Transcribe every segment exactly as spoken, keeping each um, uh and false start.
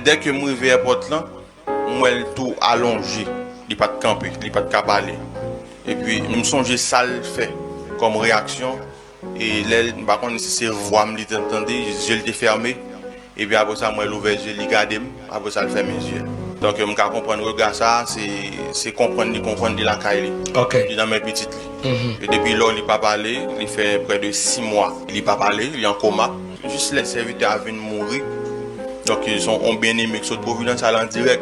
Dèke m rive èpòt lan, m wè l tou alonje. Li pa t kanpe, li pa t ka pale. Epi, m sonje sa l fè kòm reyaksyon. E lè, m pa konn si se vwa m li te tande, zye l te fèmen. Epi apre sa, m wè l ouvè zye, li gade m. Apre sa, l fèmen zye l. Donk, m ka konprann rega sa a, se, se konprann li konprann li lakay li. Ok. Li nan men pitit li. Mhm. E depi lò, li pa pale, li fè prè de sis mwa. Li pa pale, li an koma. Jis lè sèvitè a vin mouri, donk, se yon, yon byeneme ki sot Providence al an dirèk,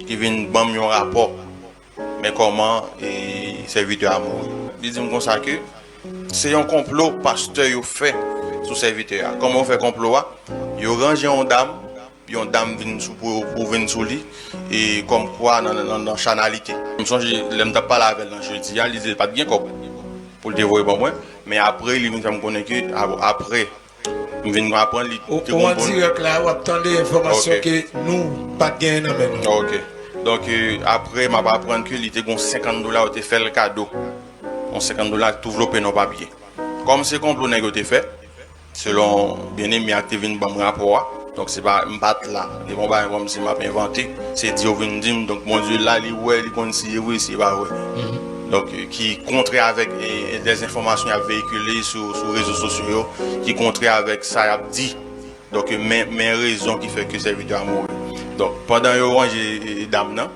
ki vin ban m yon rapò. Men kòman, e, sèvitè a mouri. Li di m konsa ke se yon konplo pastè yo fè sou sèvitè a. Kòman yo fè konplo a? Yo ranje yon dam, yon dam vin sou, pou, pou vin sou li, e kòmkwa nan, nan, nan chanalite. M sonje, lè m t ap pale avè l nan jedi a, li di l pa t gen kòb pou l te voye ban mwen, men apre, li vin fè m konnen ke, a-, apre, m vin aprann li te Ou, ou an dirèk la, w ap tande enfòmasyon Ok. ke nou pa t genyen nan men nou. Ok. Donk, e, apre, m ap aprann ke li te gon senkant dola, yo te fè l kado. Yon senkant dola tou vlope nan papye. Kòm se konplo nèg yo te fè, selon byeneme a ki te vin ban m rapò a, donk se pa, m pa t la. Se pa yon bagay kòmsi m ap envante, se di yo vin di m. Donk Bondye la, li wè, li konn si e vre, si e pa vre. Mhm. Donk, e, ki kontrè avèk, e, e, dèzenfòmasyon y ap veyikile sou, sou rezo sosyo yo, ki kontrè avèk sa y ap di. Donk, e, men, men rezon ki fè ke sèvitè a mouri. Donk, pandan yo ranje, e, dam nan,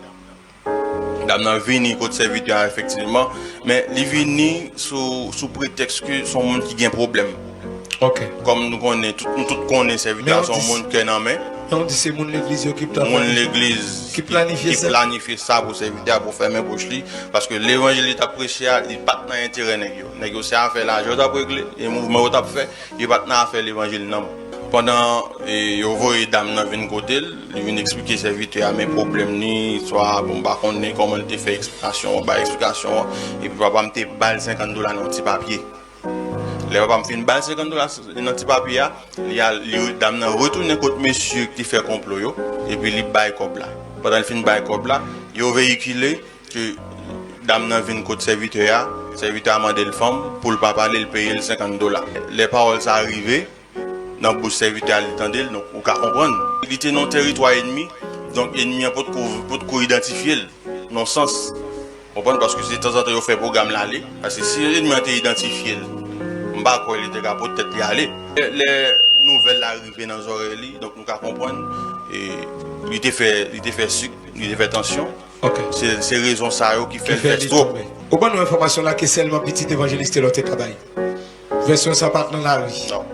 dam nan vini kot sèvitè a efektivman, men li vini sou, sou pretèks ke se yon moun ki gen pwoblèm. Ok. Kòm nou konnen, tout, nou tout konnen sèvitè Men a ou se yon di s- moun kè nan men. Men ou di se moun legliz yo ki Moun travay, legliz ki planifye ki sa. planifye sa pou sèvitè a, pou fèmen bouch li, paske levanjil li t ap preche a, li pa t nan enterè nèg yo. Nèg yo se afè lajan yo t ap regle, e mouvman yo t ap fè, li pa t nan afè levanjil nanm. Pandan, e, yo voye dam nan vin kote l, li vin eksplike sèvitè a men pwoblèm ni, swa, bon, m pa konnen kòman li te fè eksplikasyon an, bay eksplikasyon an, epi papa m te ba l senkant dola nan yon ti papye. Lè papa m fin ba l senkant dola nan ti papye a, li al, li, dam nan retounen kot mesye ki te fè konplo yo, epi li bay kòb la. Pandan li fin bay kòb la, yo veyikile ke dam nan vin kot sèvitè a, sèvitè a mande l fanm, pou l pa pale, l peye l senkant dola. Lè pawòl sa a rive nan bouch sèvitè a, li tande l, donk ou ka konprann. Li te nan yon tèritwa ènmi, donk ènmi an potko, potko idantifye l, nan sans. Konprann, paske se tanzantan yo fè pwogram l ale. Paske si ènmi an te idantifye l, m pa kwè li te ka pot tèt li ale. Lè, lè nouvèl la rive nan zòrèy li, donk nou ka konprann, e, li te fè, li te fè sik, li te fè tansyon. Ok. Se, se rezon sa yo ki fè Ki l fè fè li twòp. tonbe. Ou ban nou enfòmasyon la ke sèlman pitit evanjelis Telor te ka bay. Vèsyon sa pa t nan lari. Non.